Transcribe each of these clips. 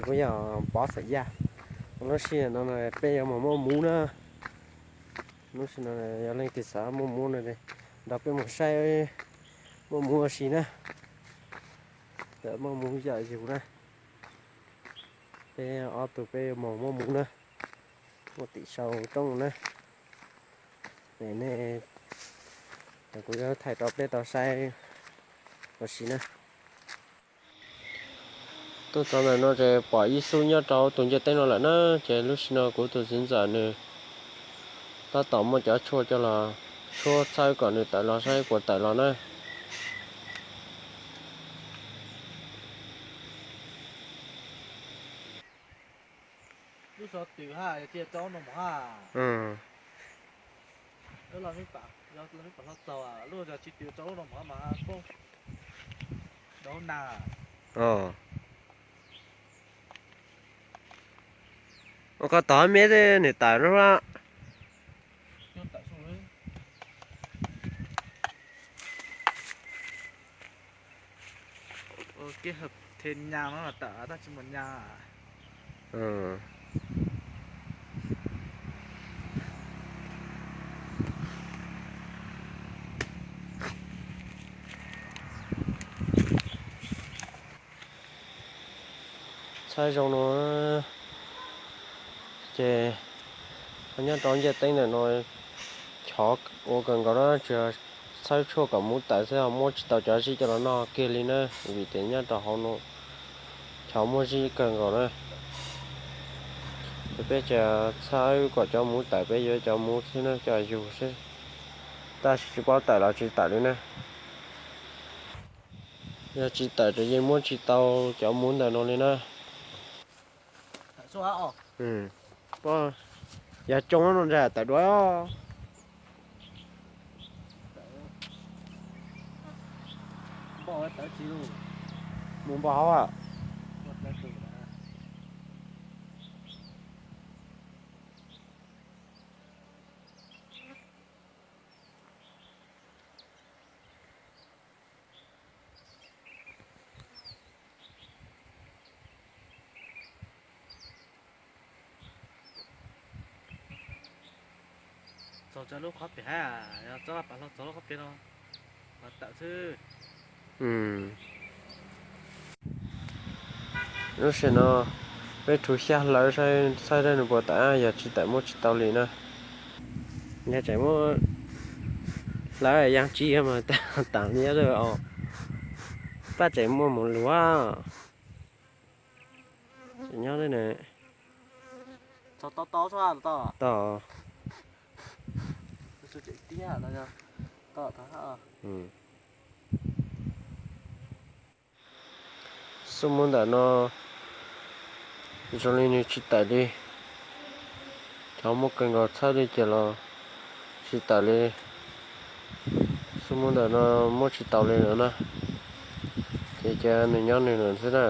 Kuv yog Pov Xam Yaj. Lub sij hawm no peb yuav mus muab muv na. Lub sij hawm no yog leej twg xav muab muv no nrog peb mus saib muab muv ua si na. Tawm muab muv yam yus na. Peb ob tug peb yuav mus muab muv na. Muab tim sau roob na. Nej, kuv yuav thaij rau peb tau saib ua si na. Tuaj txog ntawm no ces pom ib xub nyob rau tus ncej teeb no lawm na. Ces lub sij hawm no kuv tus txiv ntxawm nws tab tom muab cov tshuaj coj los tshuab txhawb kom nws tawm los saib puas tawm los na. Lub xov twm haj yog cia rau lub no mus haj. Lub los mib pam, yog los mib pam hlo txaug, lub yog tsis twm rau lub no mus mas poob rau hauv nag. Ua koj tod me nws tawm lub. Ua kiag the nyas no tawm tab tsis muaj nyas. Txhawb zoo no ces nyob rau ncej teeb ntawm no chov ua kawg nkaus na, tsuas txhawb tshuaj kom muv tawm xwb ho muab tsis tau cov zib coj los noj kiag li na, vim tias nyob rau hauv no chov muaj zib kawg nkaus na. Ces peb tsuas txhawb kom cov muv tawm, peb yuav cov muv xwb na, coj yug xwb. Tab sis tsis paub tawm los tsis tawm li na. Yog tsis tawm ces yeej muab tsis tau cov muv ntawm no li na. Yog tsoo no ntag tawm dua. Mus npau hauv. Txog rau lub qhov pem hab, yog txog pam hlo txog lub qhov pem no mas tawm xwb. Lub sij hawm no peb rhu xyab hlawv saib nws puas tawm, yog tsis tawm muab tsis tau li na. Yog tseem muab hlawv yaj tsi mas tawm li os. Pab tseem muaj mus luag. Tseem nyob li na. Tau. Xub muv ntawm no zoo li nws tsis tawm li. Cov muaj kawg nkaus txhawb li ces los tsis tawm li. Xub muv ntawm no muab tsis tau li lawm na. Ces cia nws nyob nws lawm xwb na.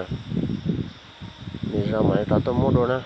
Lwm zaus mam li rov tuaj muab dua na.